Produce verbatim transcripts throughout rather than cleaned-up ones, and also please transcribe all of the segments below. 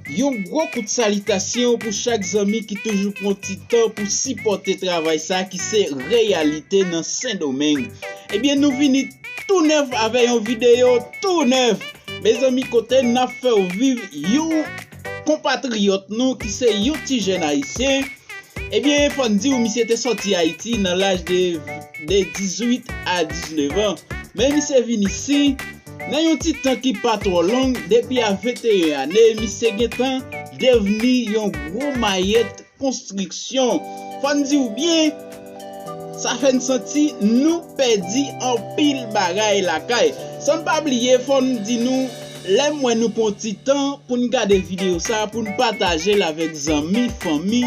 Yon gwo kout salitasyon pou chak zanmi ki toujou pran ti tan pou sipòte travay sa ki se reyalite nan Sendomeng. Ebyen, nou vini tou nèf avè yon videyo tou nèf. Mezanmi, kote n ap fè w viv yon konpatriyòt nou ki se yon ti jèn ayisyen. Ebyen, fò n di w, misye te sòti Ayiti nan laj de, de dizuit a diznèf an. Men misye vin isi nan yon ti tan ki pa twò long, depi a venteyen ane, misye gentan devni yon gwo mayèt konstriksyon. Fò n di w byen, sa fè n santi nou pèdi anpil bagay lakay. San n pa bliye, fò n di nou, lè m wè nou pran ti tan pou n gade videyo sa, pou n pataje l avèk zanmi, fanmi,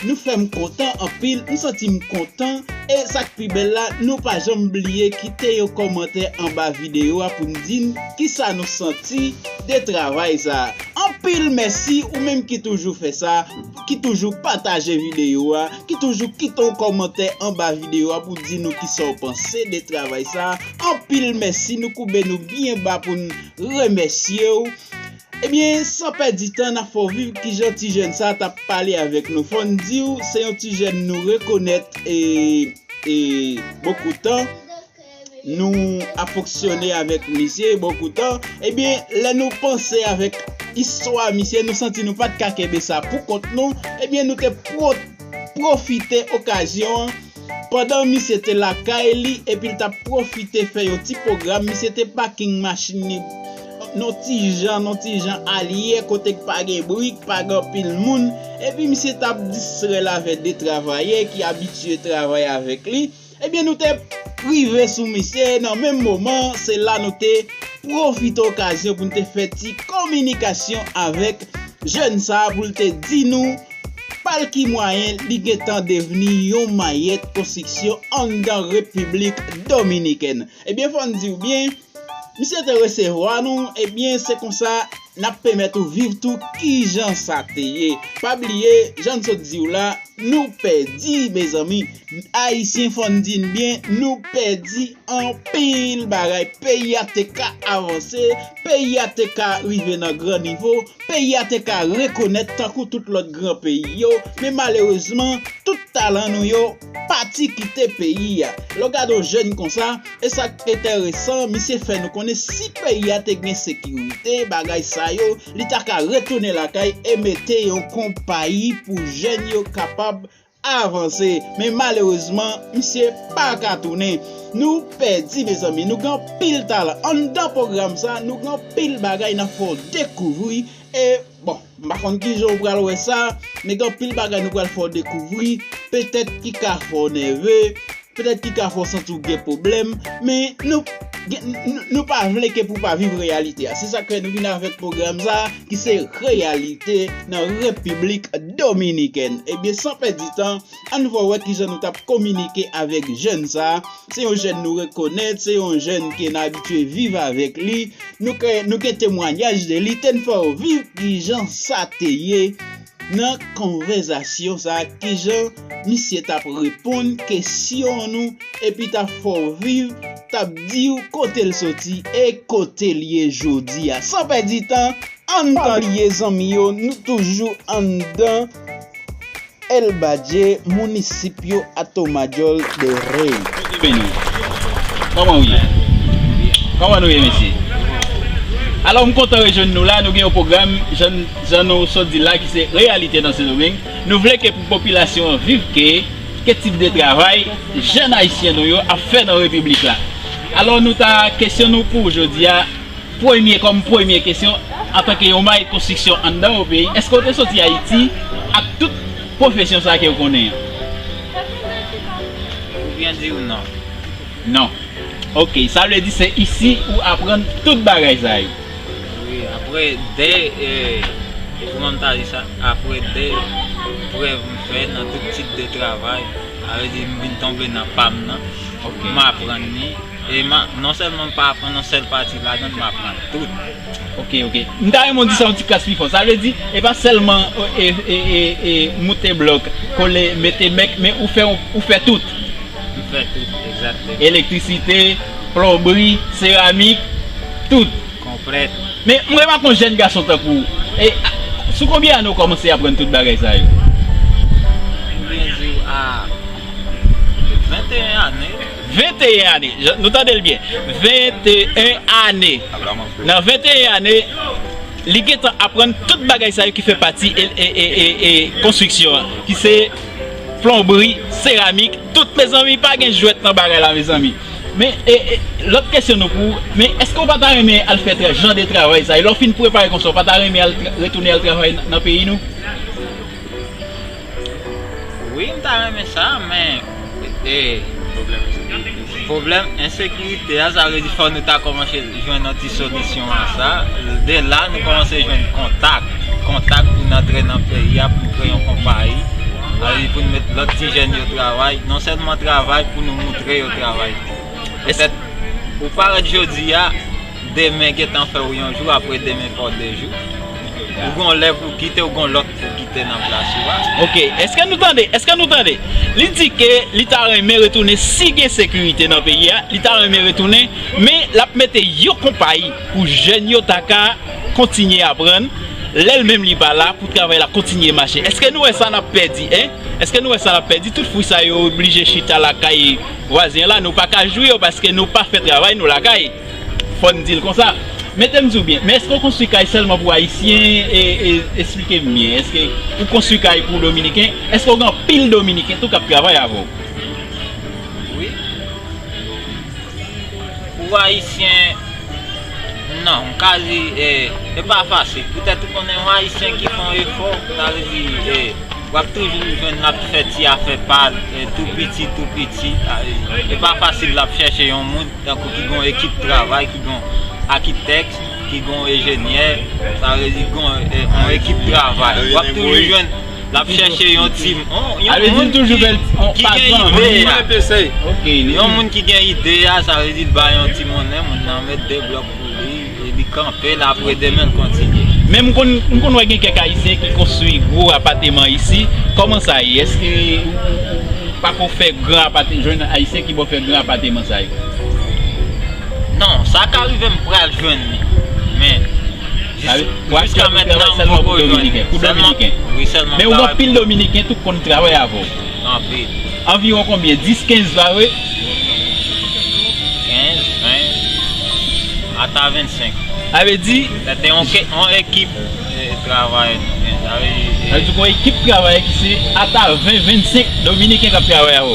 nou fè m kontan anpil, m santi m kontan, e sa k pi bèl la, nou pa janm bliye kite yon kòmantè anba videyo a pou n di n kisa nou santi de travay sa. Anpil mèsi ou menm ki toujou fè sa, ki toujou pataje videyo a, ki toujou kite yon kòmantè anba videyo a pou di nou kisa w panse de travay sa. Anpil mèsi, nou koube nou byen ba pou n remèsye w. Ebyen, san pèdi tan, n ap fè w viv kijan ti jèn sa t ap pale avèk nou. Fò n di w, se yon ti jèn nou rekonèt e, e bokou tan. Nou ap fonksyone avèk misye bokou tan. Ebyen, lè nou panse avèk istwa misye, nou santi nou pa t ka kenbe sa pou kont nou. Ebyen, nou te pwo-, pwofite okazyon an. Pandan misye te lakay li, epi l t ap pwofite fè yon ti pwogram, misye te paking machin li nan ti jan, nan ti jan alyè, kote k pa gen bri, k pa gen anpil moun, epi misye t ap distrè l avè de travayè ki abitye travay avèk li. Ebyen, nou te rive sou misye nan menm moman, se la nou te pwofite okazyon pou n te fè ti kominikasyon avèk jèn sa a pou l te di nou pa l ki mwayen li gentan devni yon mayèt konstriksyon anndan Repiblik Dominikèn. Ebyen, fò n di w byen, misye te resevwa nou, ebyen, se konsa n ap pèmèt ou viv tou kijan sa te ye. Pa bliye, jan n sot di w la, nou pèdi, mezanmi. Ayisyen, fò n di n byen, nou pèdi anpil bagay. Peyi a te ka avanse, peyi a te ka rive nan gran nivo, peyi a te ka rekonèt tankou tout lòt gran peyi yo, men malerezman, tout talan nou yo pati kite peyi a. Lè w gade yon jèn konsa, e sa k enteresan, misye fè nou konnen si peyi a te gen sekirite, bagay sa yo, li ta ka retounen lakay e mete yon konpayi pou jèn yo kapab avanse. Men malerezman, misye pa ka tounen. Nou pèdi, mezanmi. Nou gen anpil talan. Anndan pwogram sa, nou gen anpil bagay n ap fè w dekouvri. E, bon, m pa konn kijan w pral wè sa, men gen anpil bagay nou pral fè w dekouvri. Petèt ki ka fè w nève, petèt ki ka fè w santi w gen pwoblèm, men nou, gen, nou, nou pa vle ke pou w pa viv reyalite a. Se sa k fè nou vin avèk pwogram sa, ki se reyalite nan Repiblik Dominikèn. Ebyen, san pèdi tan, ann fè w wè kijan nou t ap kominike avèk jèn sa. Se yon jèn nou rekonèt, se yon jèn ke n abitye viv avèk li. Nou ke, nou gen temwayaj de li, te n fè w viv kijan sa te ye. Nan konvèsasyon sa, kijan misye t ap reponn kesyon nou, epi t ap fè w viv, t ap di w kote l soti e kote l ye jodi a. San pèdi tan, ann pa bliye zanmi yo, nou toujou anndan El Badje, municipio Atomayor de Rey. Beni. Kòman w ye? Kòman nou ye, mesye? Alò, m kontan rejwenn nou la. Nou gen yon pwogram, jan, jan nou sot di l la, ki se reyalite nan Sendomeng. Nou vle ke pou popilasyon an viv ke, ke tip de travay jèn ayisyen nou yo ap fè nan repiblik la. Alò, nou ta kesyon nou pou jodi a, premye, kòm premye kesyon, antanke yon mayèt konstriksyon anndan yon peyi, èske w te soti Ayiti ak tout pwofesyon sa ke w konnen an? Pou byen di w, non. Non. Ok, sa vle di se isi ou aprann tout bagay sa yo. Wi, apre de, e, kòman m ta di sa, apre de prèv m fè nan tout tip de travay, sa vle di m vin tonbe nan pa m nan, ok, m aprann li, e m a, non sèlman m pa aprann yon sèl pati ladan l, m aprann tout. Ok, ok. M ta renmen w di sa yon ti kras pi fò. Sa vle di, e pa sèlman, e, e, e, e, moute blòk, kole, mete mèk, men ou fè, ou fè tout. M fè tout, egzakteman. Elektrisite, plonbri, seramik, tout. Konplèt. Men, m remake yon jèn gason tankou w. E, a, Sou konbyen ane w kòmanse aprann tout bagay sa yo? M byen di w a venteyen ane. Venteyen ane. Jan- Nou tande l byen. Venteyen ane. Nan venteyen ane, li gentan aprann tout bagay sa yo ki fè pati e, e, e, e, e konstriksyon an, ki se plonbri, seramik, tout, mezanmi, pa gen jwèt nan bagay la, mezanmi. Men, e, e, lòt kesyon nou pou ou, men èske w pa ta renmen al fè tra- jan de travay sa? E lè w fin prepare konsa, w pa ta renmen al tra- retounen al travay nan, nan peyi nou? Wi, m ta renmen sa, men, e, pwoblèm ensekirite a, sa vle di fò nou ta kòmanse jwenn yon ti solisyon a sa. De la, nou kòmanse jwenn kontak, kontak pou n antre nan peyi a, pou n kreye yon konpayi. Sa vle di pou n met lòt ti jèn yo travay, non sèlman travay, pou nou moutre yo travay. Petèt, ou parèt jodi a, demen gentan fè w yon jou, apre demen fè w de jou. Ou gon lè pou w kite, ou gon lòt pou w kite nan plas ou a. Ok, èske nou tande? Èske nou tande? Li di ke li ta renmen retounen, si gen sekirite nan peyi a, li ta renmen retounen, men l ap mete yon konpayi pou jèn yo ta ka kontinye aprann, lè l menm li pa la, pou travay la kontinye mache. Èske nou wè sa n ap pèdi, en? Èske nou wè sa n ap pèdi? Tout fwi sa yo oblije chita lakay vwazen an la, nou pa ka jwi yo paske nou pa fè travay nou lakay. Fò n di l konsa. Mete m di w byen, men èske w konstwi kay sèlman pou Ayisyen? E, e, esplike m byen. Èske ou konstwi kay pou Dominiken? Èske w gen anpil Dominiken tou k ap travay avè w? Wi. Pou Ayisyen, non, m ka di, e, e pa fasil. Poutèt ou konnen yon Ayisyen ki fè yon efò, sa vle di, e, w ap toujou jwenn l ap fè ti afè pa l, e, tou piti, tou piti. A, e, e pa fasil l ap chèche yon moun, tankou ki gon ekip travay, ki gon akitèk, ki gon enjenyè, sa vle di gon, e, yon ekip travay. W ap toujou jwenn l ap chèche yon ti, yon, yon moun ki, ki gen ide a. Yon moun ki gen ide a, sa vle di l bay yon ti monnen, moun nan met de blòk pou li, e li kanpe l, apre demen l kontinye. Men m konn, m konn wè gen kèk Ayisyen ki konstwi gwo apateman isi. Kòman sa ye? Èske ou, ou, ou pako fè gran apate-, jwenn Ayisyen ki ba w fè gran apateman sa yo? Non, sa ka rive m pral jwenn li. Men, jis-, jiska mentnan, m poko jwenn li. Pou Dominiken. Wi, sèlman. Men ou gen anpil Dominiken tou k konn travay avè w. Anpil. Anviwon konbyen? Dis, kenz, pa vre? Kenz, ven, ata vennsenk. Sa vle di, se te yon ke-, yon ekip, e, travayè nou gen. Sa vle di, e, sa vle di gen yon ekip travayè ki se ata ven, vennsenk Dominiken k ap travay avè w.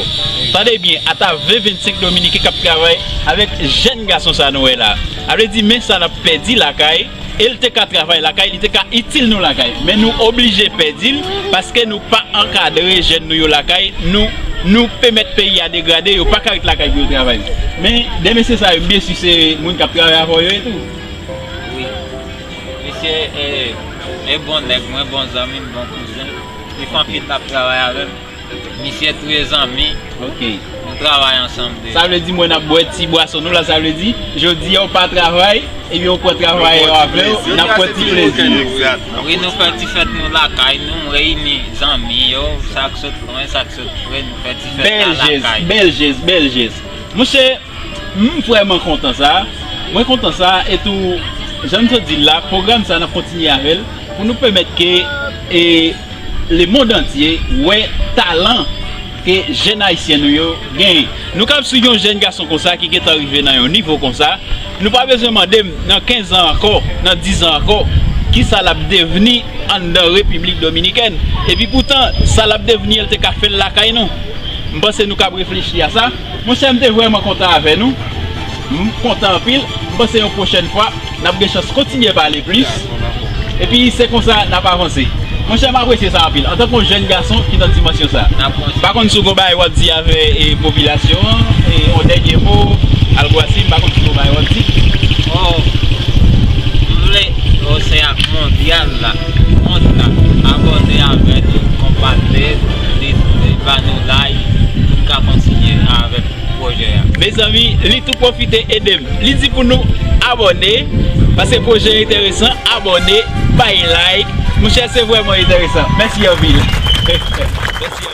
Tande byen, ata ven, vennsenk Dominiken k ap travay avèk jèn gason sa nou wè la. Sa vle di, men sa n ap pèdi lakay, e l te ka travay lakay, li te ka itil nou lakay. Men nou oblije pèdi l, paske nou pa ankadre jèn nou yo lakay, nou, nou pèmèt peyi a degrade, yo pa ka ret lakay pou yo travay. Men, de mesye sa yo, m byen si se moun k ap travay avè w yo tou. Wi. Misye, e, e bon nèg mwen, bon zanmi m, bon kouzen. Li fè anpil tan l ap travay avè m. Misye tou e zanmi. Ok. Nou travay ansanm deja. Sa vle di, mwen, n ap bwè ti bwason nou la, sa vle di, jodi a, ou pa travay, ebyen, ou pran travayè yo avè w, n ap pran ti plezi. Wi, nou fè ti fèt nou lakay nou, m reyini zanmi yo, sa k sot lwen, sa k sot pre, nou fè ti fèt la lakay. Bèl jès, bèl jès, bèl jès. Monchè, m vrèman kontan sa. Mwen kontan sa, e tou, jan m sot di l la, pwogram sa, n ap kontinye avè l, pou nou pèmèt ke, e, lemonn antye wè talan ke jèn ayisyen nou yo genyen. Nou ka ap swiv yon jèn gason konsa ki gentan rive nan yon nivo konsa, nou pa bezwen mande m nan kenz an ankò, nan diz an ankò, kisa l ap devni anndan Repiblik Dominikèn. Epi poutan, sa l ap devni an, l te ka fè l lakay nou. M panse nou ka ap reflechi a sa. Monchè, m te vrèman kontan avè nou. M kontan anpil. M panse yon pwochèn fwa, n ap gen chans kontinye pale plis. Epi se konsa n ap avanse. Monchè, m apresye sa anpil. Antanke yon jèn gason ki nan dimansyon sa, m pa konn si w gon bagay w ap di avè, e, popilasyon an, e, yon dènye mo, Algwasi, m pa konn si w gon bagay w ap di. Oh, m vle Osean Mondyal la, mond la, abòne avè nou, konpatri, li, li ba nou like, pou n ka kontinye avèk pwojè a. Mezanmi, li tou pwofite ede m. Li di pou nou abòne, paske pwojè enteresan, abòne, bay like. Monchè, se vrèman enteresan. Mèsi anpil. Mèsi.